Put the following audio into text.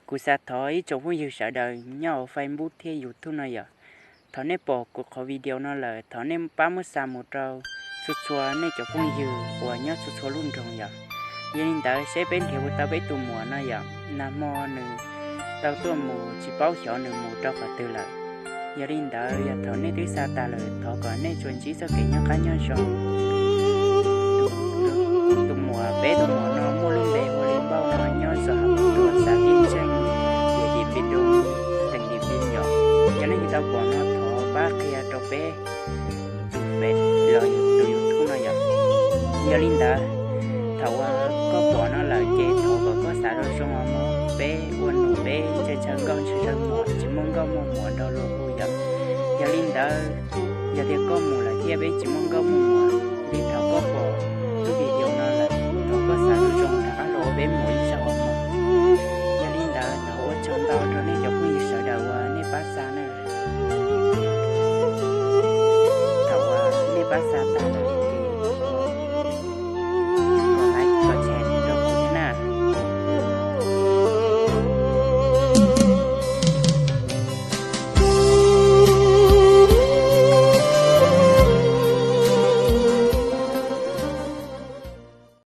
Kuv xav thov ib tsoom phooj ywg sawv daws nyob hauv Facebook thiab YouTube no yom, thaum nej pom kuv qhov video no lawm, thov nej pab muab xa mus rau txhua txhua nej cov phooj ywg uas nyob txhua txhua lub nroog yom. Yog li ntawd seb peb nrhiav puas tau peb tus muam no yom, nag hmo nws tau tuaj mus tsis paub xyov nws mus rau qhov twg lawm. Yog li ntawd yog thaum nej twb xa tas lawm, thov kom nej tsuas ntsib txoj kev nyob qab nyob zoo. Tus muam, peb tus muam no muaj lub npe hu li Npauj no, nyob zos Hav Phuv Tuam, xav Tij Tseej, yam Dim Pis Doo, teem Dim Pis yom. Yog nej tsis tau pom no thov pab qhia rau peb tus Face los yog tus YouTube no yom. Yog li ntawd, thaum uas koj pom no lawm ces thov kom koj xav zoo zoo os mog, peb ua nus peb ntshaw ntshaw nkauj ntshaw ntshaw muam, tsis muaj nkauj muaj muam rau luag hu yom. Yog li ntawd, yog tias koj mus lawm thiab peb tsis muaj nkauj muaj muam